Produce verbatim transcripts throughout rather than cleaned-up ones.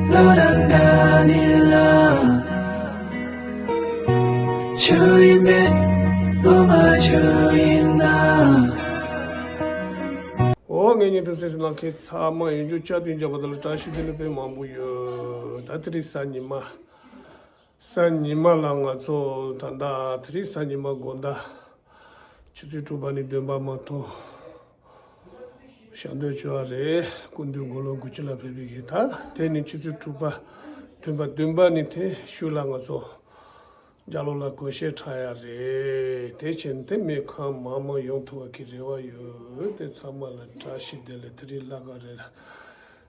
བློ་རང་འདྲ་ནི་ལ། ཆུ་ཡིན་མེད་བློ་མ་ཆུ་ཡིན་ན། འོ་ངེད་གཉིས་དུ་སེམས་སུ་ལངས་མཁན་ཚང་མ་ཡོད་རྒྱུ་བཅའ་དུས་འཇགས་པ་དང་ལ་བཀྲ་ཤིས་བདེ་ལེགས་དཔེ་མང་པོ་ཡོད། ད་དེ་རིང་གཟའ་ཉི་མ། གཟའ་ཉི་མ་ལ་ང་ཚོ་ད་ལྟ་དེ་རིང་གཟའ་ཉི་མ་དགོང་དག་ཆུ་ཚོད་དྲུག་པ་ནས་བདུན་པ་མ་ཐོན། ཞག་འདོད་བྱུང་བ་རེད། སྐུ་མདུན་དགུང་ལོ་དགུ་བཅུ་ལ་ཕེབས་པའི་གི་ད་དེ་ནས་ཆུ་ཚོད་དྲུག་པ་བདུན་པ་བདུན་པ་ནས་དེ་ཤུལ་ལ་ང་ཚོ་རྒྱ་ལོ་ལ་སྒོར་གཞས་འཁྲབ་ཡ་རེད། དེ་བྱས་ནས་དེ་མི་གང་མང་མང་ཡོང་ཐུབ་པ་གི་རེ་བ་ཡོད། དེ་ཚང་མ་ལ་བཀྲ་ཤིས་བདེ་ལེགས། དེ་རིང་ལྷག་དཀར་རེད།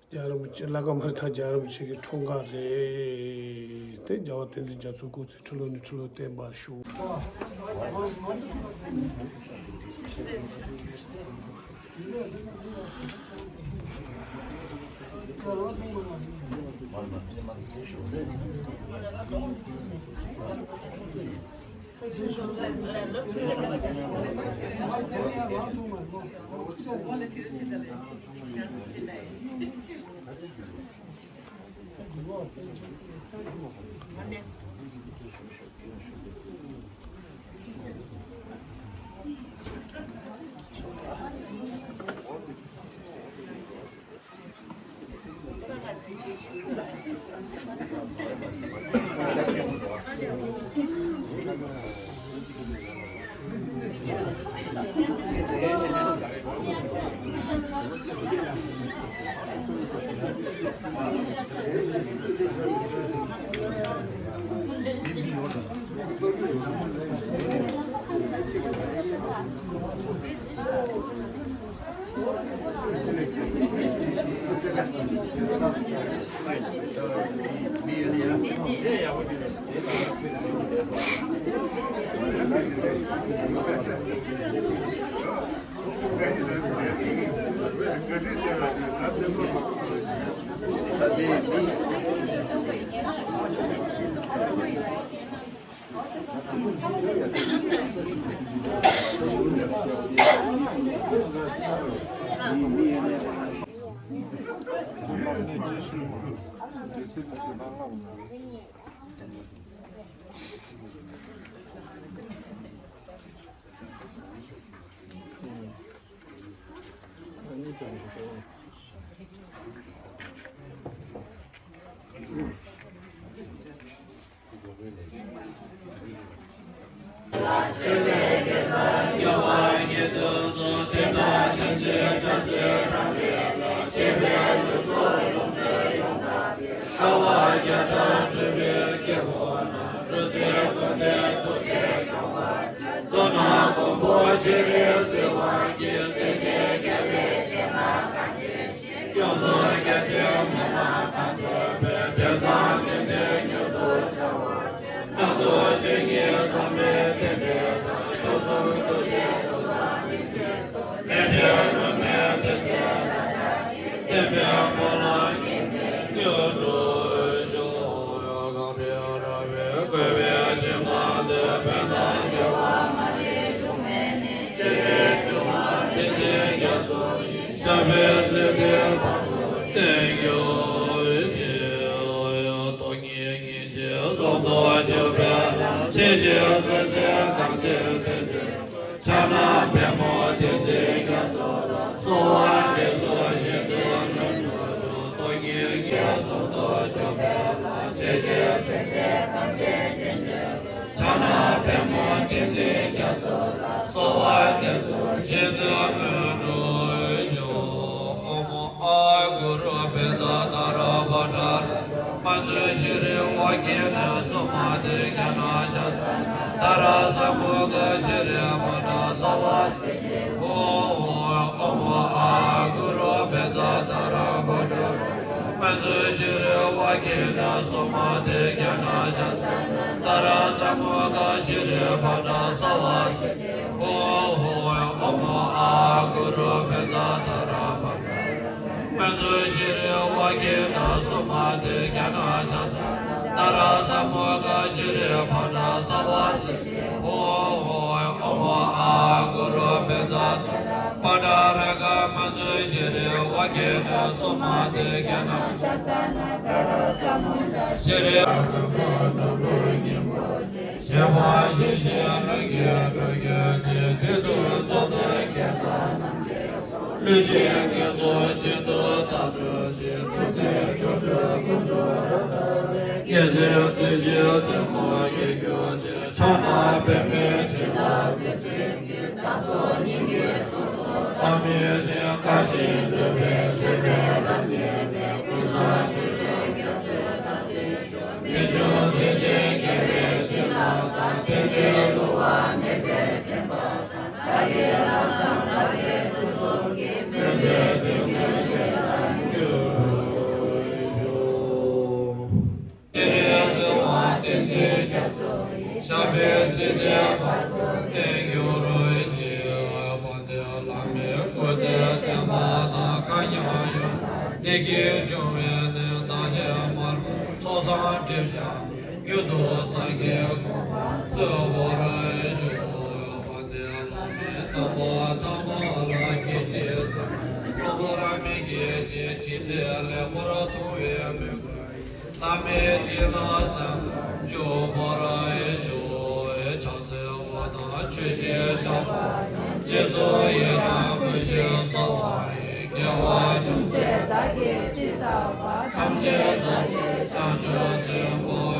རྒྱལ་བ་རིན་པོ་ཆེ་ལྷག་དཀར་མ་རེད་ད། རྒྱལ་བ་རིན་པོ་ཆེ་གི་འཁྲུངས་སྐར་རེད། དེ་རྒྱལ་བ་བསྟན་འཛིན་རྒྱ་མཚོ་སྐུ་ཚེ་ཁྲི་ལོ་ནས་ཁྲི་ལོ་བརྟན་པར་ཤོག་ཕྱག་ན་པདྨོ་བསྟན་འཛིན་རྒྱ་མཚོ་ལ། གསོལ་བ་འདེབས་སོ་ཞིང་དུ་ལྷུན་གྲུབ་ཤོག་ཏོག་ཉིད་ཀྱི་གཟུགས་སུ་གྱུར་པའི་ལྷ། ཇི་ཞིག་སེམས་ཅན་ཐམས་ཅད་ཀྱི་འདོད་པ། ཕྱག་ན་པདྨོ་བསྟན་འཛིན་རྒྱ་མཚོ་ལ། གསོལ་བ་འདེབས་སོ་ཞིང་དུ་ལྷུན་གྲུབ་ཤོག་ཨོཾ་ཨཱཿུ་རུ་བྷནྡྷ་ཏཱ་ར་བྷ་དྲ་ར་མཉྫུ་ཤྲཱི་ཝཱ་ཀི་ཎི་སུ་མ་ཏི་ཥ་ན་ཤ་ས་ན་ཏཱ་ར་ས་མུ་ཥ་ཤྲཱི་བྷ་དྲ་ས་ཝཱ་སི་ཏི་ཧཱུྃ། ཨོཾ་ཨཱཿུ་རུ་བྷནྡྷ་ཏཱ་ར་བྷ་དྲ་ར་མཉྫུ་ཤྲཱི་ཝཱ་ཀི་ཎི་སུ་མ་ཏི་ཥ་ན་ཤ་ས་ན་ཏཱ་ར་ས་མུ་ཥ་ཤྲཱི་བྷ་དྲ་ས་ཝཱ་སི་ཏི་ཧཱུྃ། ཨོཾ་ཨཱཿུ་རུ་བྷནྡྷ་ཏཱ་ར་བྷ་དྲ་ར་མཉྫུ་ཤྲཱི་ཝཱ་ཀི་ཎི་སུ་མ་ཏི་ཥ་ན་ཤ་ས་ན་ཏཱ་ར་ས་མུ་ཥ་ཤྲཱི་བྷ་དྲ་ས་ཝཱ་སི་ཏི་ཧཱུྃ། ཨོཾ་ཨཱཿུ་རུ་བྷནྡྷ་ཏཱ་ར་བྷ་དྲ་ར་ག་མཉྫུ་ཤྲཱི་ཝཱ་ཀི་ཎི་སུ་མ་ཏི་ཥ་ན་ཤ་ས་ན་ཏཱ་ར་ ཤེས་རབ་ཀུན་དགའ་ནོར་བུ་སྙིང་པོ་ཆེ། ཞེས་པ་བཞི་བཞིས་ལྷུན་གྱིས་གྲུབ་གྱུར་ཅིག་དེ་དུས་རྫོགས་སངས་རྒྱས་སོགས་རྣམས་ཀྱི་ལུས་ཀྱི་ངལ་གསོ་ཆེད་དུ་བཏབ་གྱུར་ཅིག་ཐུགས་རྗེ་ཆོ་འཕྲུལ་ཀུན་ཏུ་རབ་བརྩེ་བའི་རྒྱལ་སྲས་སྲས་བཞིའི་སྲས་མོ་སྐྱེ་གྱུར་ཅིག་ཕྱག་ན་པདྨའི་བྱིན་རླབས་ཀྱི་བརྩེ་བའི་བདག་སོགས་སྙིང་གའི་སོ་སོར་བལྟ་མི་ཅན་དགའ་ཞིང་འདོད་པའི་སྤྱོད་པའི་རབ་རྙེད་པའི་ཀུན་བཟང་ཆོས་སྐྱོང་རྒྱལ་སྲས་དག་སེང་ཞོ། མི་འབྱུང་སེམས་ཅན་དགེ་བའི་བྱིན་རླབས་དང་། གཏན་གྱི་བསླུ་བ་མེད་པའི་བདེན་པ་དང་། བདག་གི་ལྷག་བསམ་དག་པའི་མཐུ་སྟོབས་ཀྱིས། སྨོན་པའི་དོན་ཀུན་འགྲུབ་པར་ཤོག་ཤེས་རིག་གསལ་བ་བསྟན་འཛིན་རྒྱ་མཚོ་ཡི། ཞབས་པད་སྲིད་མཐའི་བར་དུ་བརྟན་གྱུར་ཅིག་དཔལ་ལྡན་བླ་མའི་སྐུ་ཚེ་བརྟན་པ་དང་། མཁའ་མཉམ་ཡུམ་གནས་ཀྱི་འབྱུང་བའི་གནས། སྟག་ཞལ་དམར་པོ་ཚོགས་བསགས་སྒྲིབ་སྦྱངས། མྱུར་དུ་སངས་རྒྱས་གོ་འཕང་ཐོབ་པར་ཤོག་དཔལ་ལྡན་བླ་མའི་དམ་པ་དམ་པ་ལ་སྐྱེ་འཆི་གསུམ། གློ་བུར་མི་སྐྱེ་ཞིང་། ཇི་སྲིད་ལེགས་པར་མཐོང་བའི་མོས་གུས། བླ་མའི་བྱིན་རླབས་སེམས་ལ་འཇུག་པར་ཤོག་ཕྱག་འཚལ་བ་དང་མཆོད་ཅིང་བཤགས་པ་དང་། རྗེས་སུ་ཡི་རང་བསྐུལ་ཞིང་གསོལ་བ་ཡི། དགེ་བ་ཅུང་ཟད་བདག་གིས་ཅི་བསགས་པ། ཐམས་ཅད་རྫོགས་པའི་བྱང་ཆུབ་སེམས་དཔའ་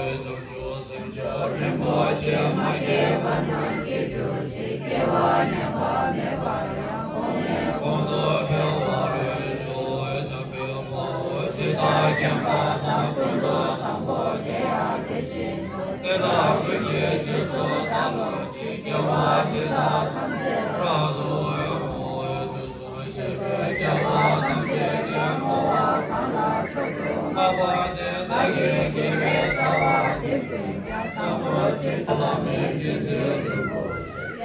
ཡི། བྱང་ཆུབ་སེམས་མཆོག་རིན་པོ་ཆེ་མ་སྐྱེས་པ་རྣམས་སྐྱེ་གྱུར་ཅིག་སྐྱེ་བ་ཉམས་པ་མེད་པར་ཡང་གོང་ནས་གོང་དུ་འཕེལ་བར་ཤོག་འཇམ་དཔལ་དཔའ་བོས་ཇི་ལྟར་མཁྱེན་པ་དང་། ཀུན་ཏུ་བཟང་པོ་དེ་ཡང་དེ་བཞིན་དུ། དེ་དག་ཀུན་གྱི་རྗེས་སུ་བདག་སློབ་ཅིང་། དགེ་བ་འདི་དག་ཐམས་ཅད་རབ་ཏུ་བསྔོ། དུས་གསུམ་གཤེགས་པའི་རྒྱལ་བ་ཐམས་ཅད་ཀྱིས། བསྔོ་བ་གང་ལ་མཆོག་ཏུ་བསྔགས་པ་དེས། བདག་གི་དགེ་བའི་རྩ་བ་འདི་ཀུན་ཀྱང་། བཟང་པོ་ཇི་བཞིན་བླ་མའི་དགེ་འདུན་གྱི་སྐུ།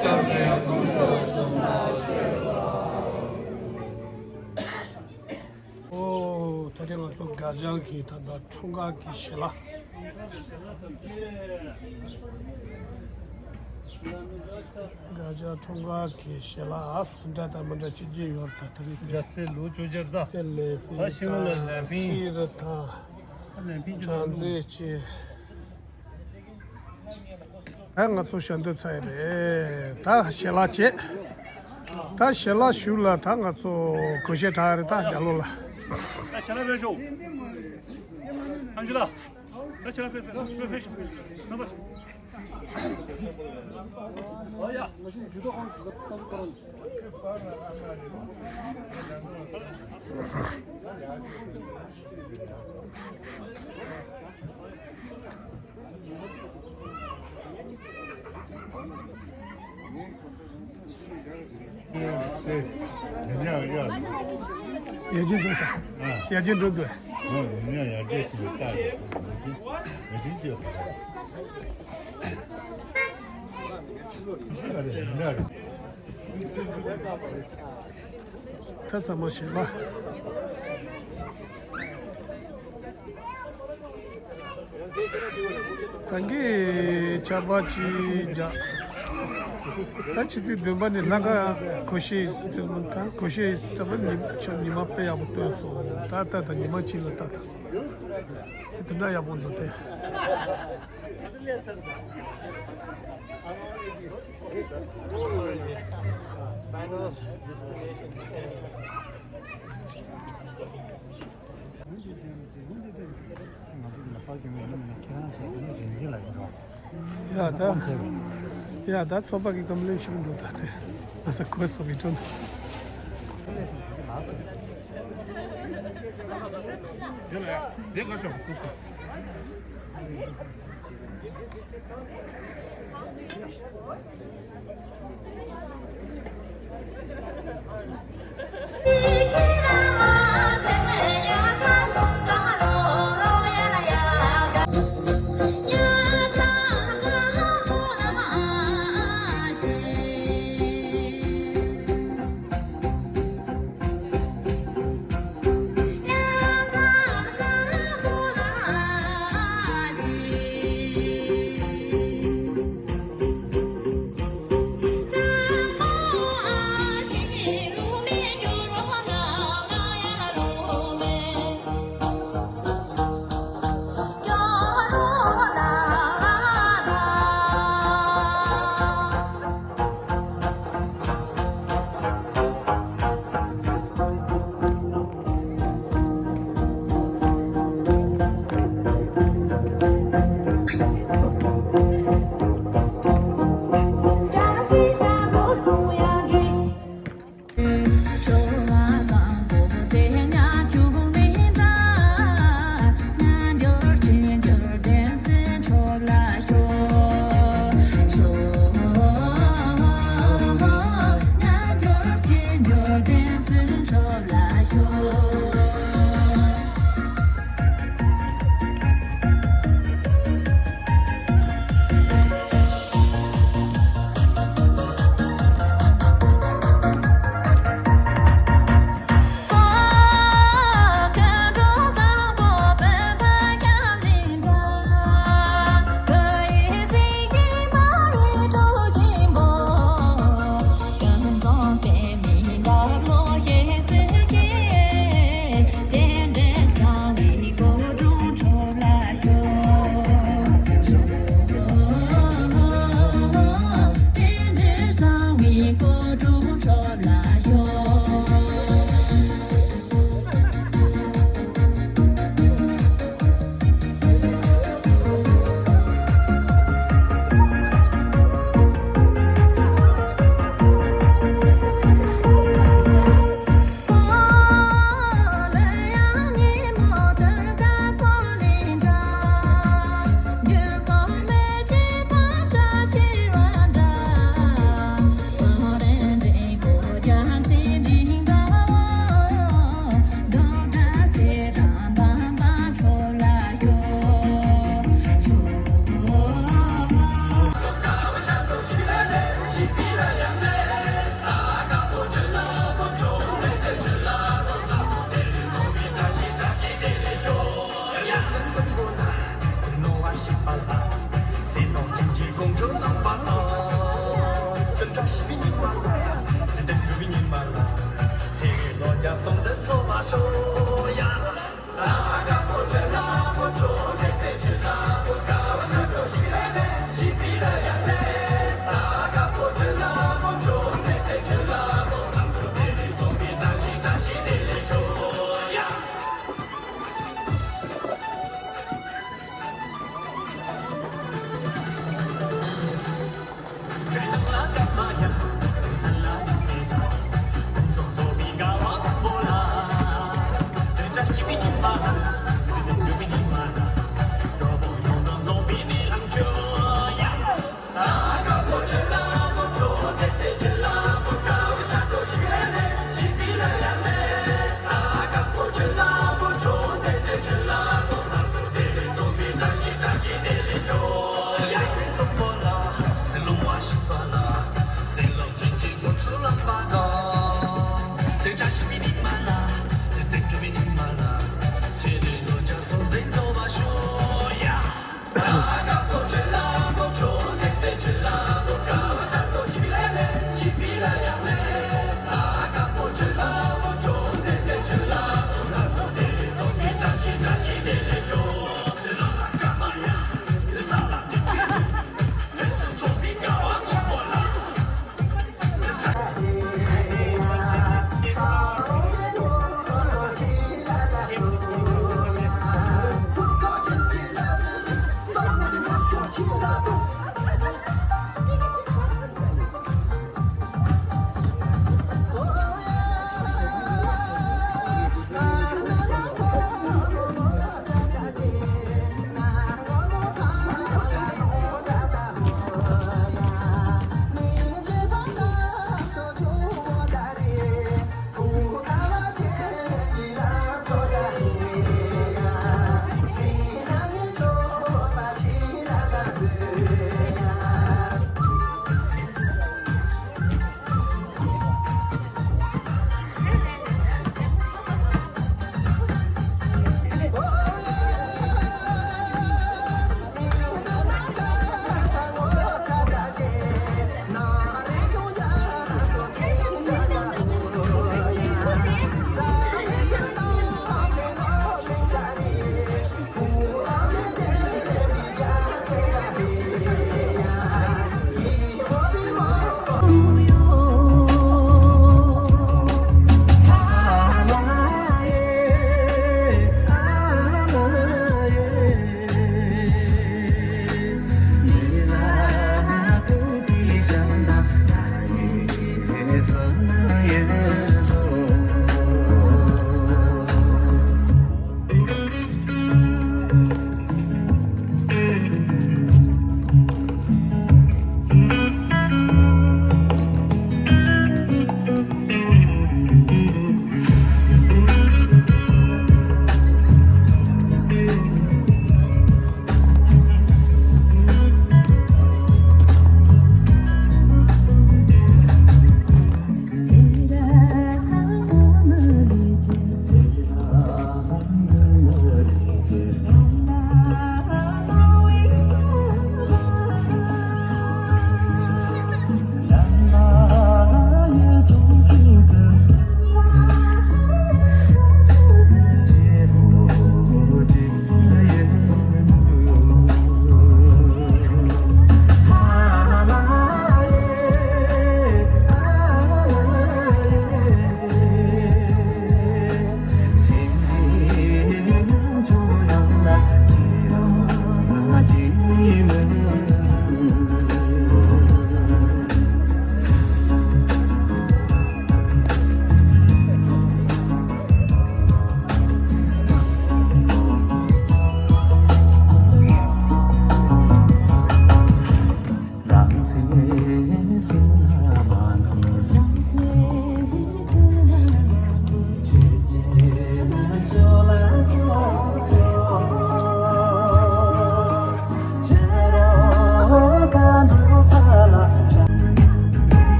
སྐྱབས་གནས་དཀོན་མཆོག་གསུམ་ལ་མཆོད་པ། ཨོ། ད་རེས་ང་ཚོ་སྒ་ཇང་གི་ད་ལྟ་འཁྲུངས་སྐར་གྱི་ཞལ་ལག་སྒ་ཇང་འཁྲུངས་སྐར་གྱི་ཞལ་ལག་འདྲ་དང་མི་འདྲ་ཅིག་ཡོད་རེད། ད་ད་རེས་དེ། རྒྱལ་སྲས་ལོ་བཅོ་བརྒྱད་དང་། དེ་ལས་ཕི་ད་ཤིང་ལ་ལ་ཕིང་ཕི་རི་ཐང་། ད་ལ་ཕིང་ཅི་ལ་ལུ། ད་ང་ཚོ་ཞལ་འདོན་ཚར་ཡི་རེད། ད་ཞལ་ལག་བྱེད། ད་ཞལ་ལག་ཞུ་ལ་ད་ང་ཚོ་གོས་ཞལ་གྲགས་རེད། ད་རྒྱ་ལོ་ལ། ད་ཞལ་ལག་ཕེབས་ཤོག་ཨང་ཅི་ལགས། ད་ཞལ་ལག་ཕེབས་ཕེབས་ཕེབས་ཕེབས་ཤོག་རྣམ་པ་ཚོ། ཨོ་ཡ། ཡར་རྒྱས་འགྲོ་ཤག་ཡར་རྒྱས་འགྲོ་དགོས། ད་ཚང་མ་ཞལ་ལག་ད་གིན་ཆར་པ་ཅིག་རྒྱག་ད་ཕྱི་ཚེས་བདུན་པ་ནས་ལྷག་དཀར་གོས་ཞིག་ད་གོས་ཞིག་ད་ཉི་ཆར་ཉི་མ་དཔེ་ཡག་པོ་སྟོན་སོང་། ད་ད་ད་ཉི་མ་གཅིག་ལ་ད་ད་དེ་འདྲ་ཡག་པོ་འདུག་སྟེ། ང་ཚོ་ནེ་པཱལ་སྐྱོང་མཁན་ཡིན་ན་མིན་ན་ཁྱེད་རང་བྱས་ཀྱི་ནི་རིན་ཆེན་ལ་ཡིན་རོགས། ཡ་ད། ཡ་ད་ཚོགས་པ་གི་ཀམ་པི་ལེན་ཞིག་འདུག་ད་དེ་ང་ས་གོས་སོགས་ཀྱི་དོན་དུ།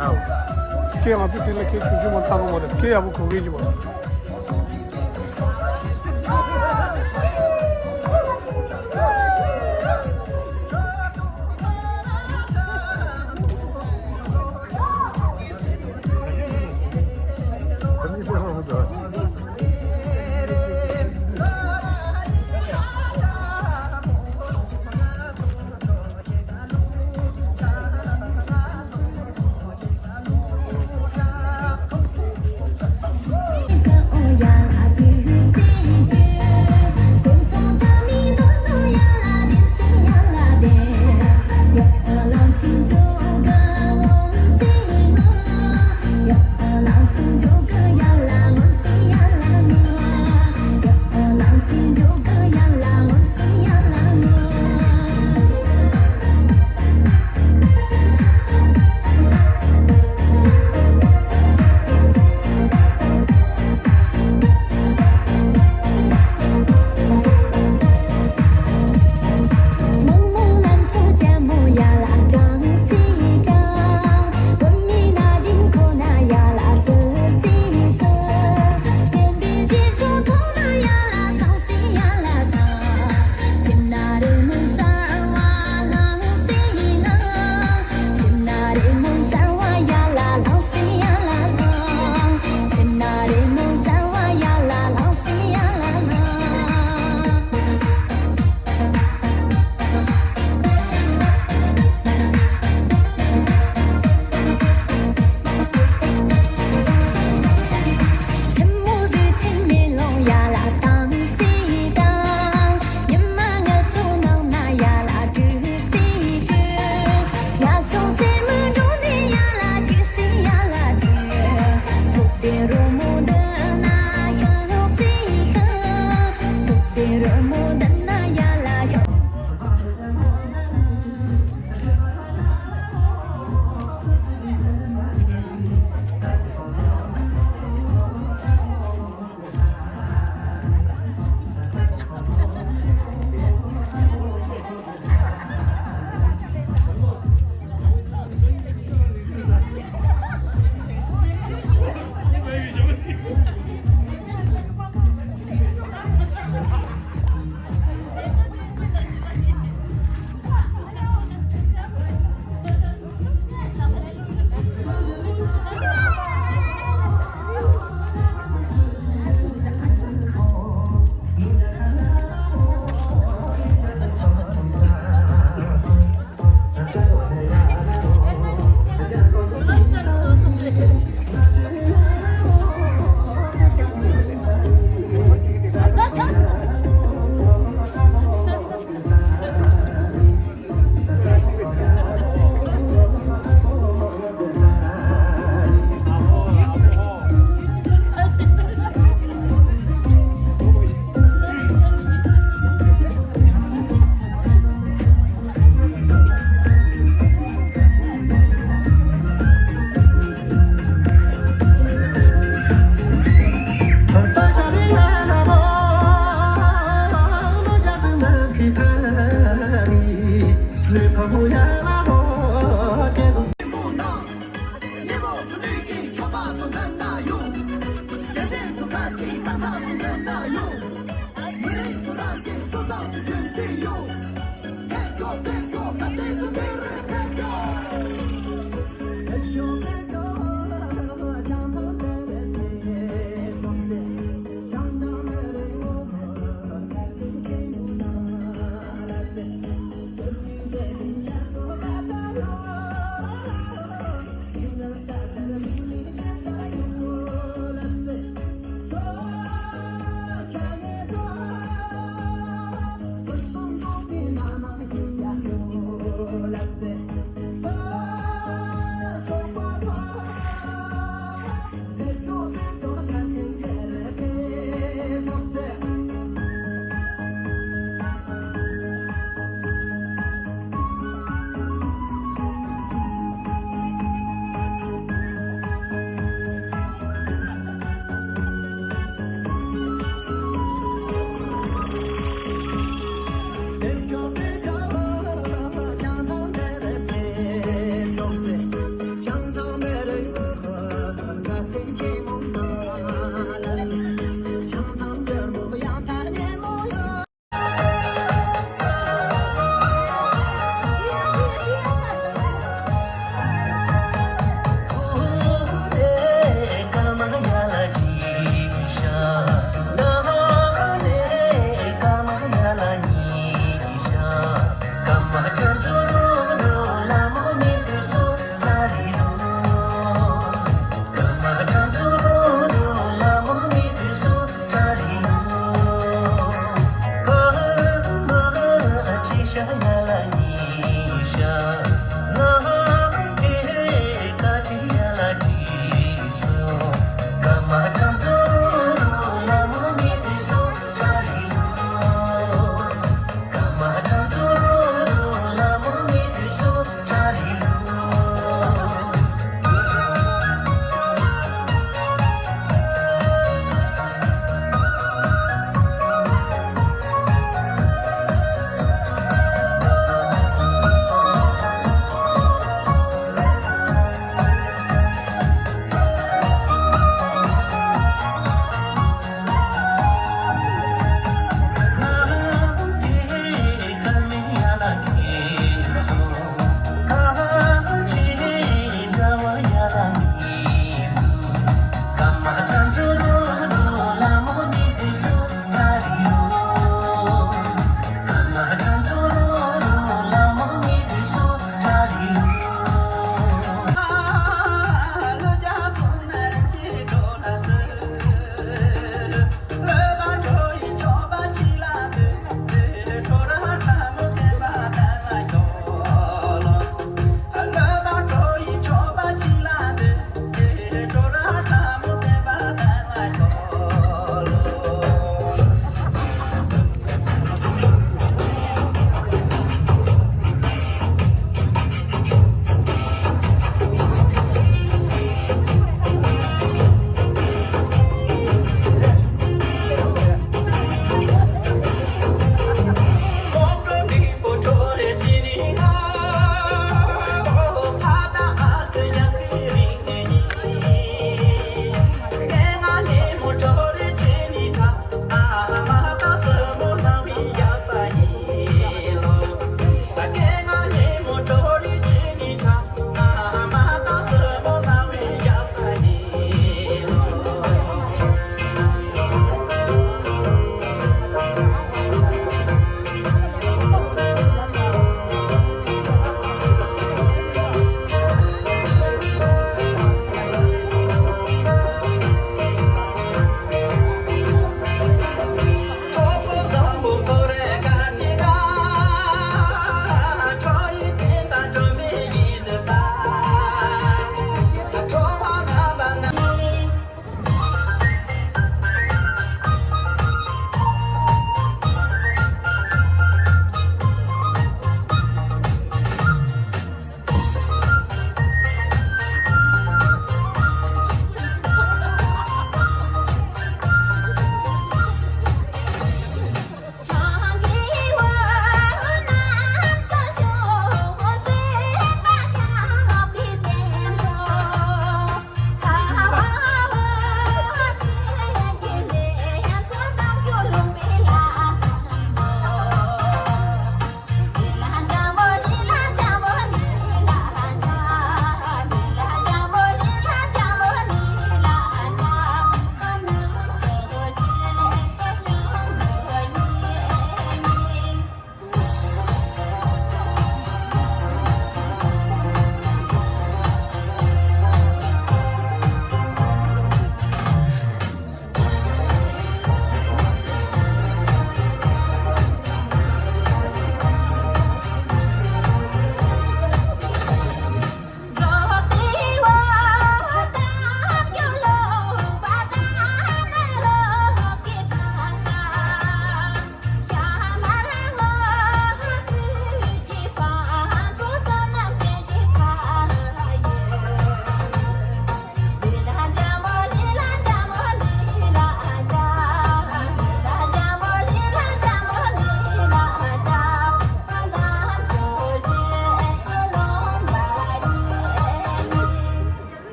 སྐད་ང་ཚོ་དེ་ལ་སྐད་ཆུང་ཆུང་མ་ཐག་པ་མ་རེད། སྐད་ཡག་པོ་གོ་གི་ཡོད་པ།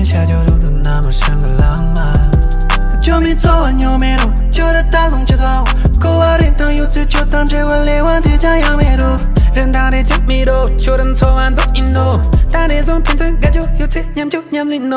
ཆ་ཆོ་རུ་དུ་ན་མ་ཧྲང་གི་ལང་མ། ཅོ་མི་ཚོ་བ་ཉོ་མེ་རུ་ཅོ་ར་ད་སོང་ཅི་ཚ་བ། ཀོ་བ་རིན་ཐང་ཡོད་ཚེ་ཅོ་དང་འབྲེལ་བ་ལེ་བ་དེ་ཅང་ཡང་མེ་རུ། རིན་ཐང་རེ་ཅང་མེ་རུ་ཅོ་ར་ཚོ་བ་འདོག་ཨིན་ནོ། ད་རེ་སོང་ཕན་ཚུན་དགའ་ཅོ་ཡོད་ཚེ་མཉམ་ཅོ་མཉམ་ལིན་ནོ།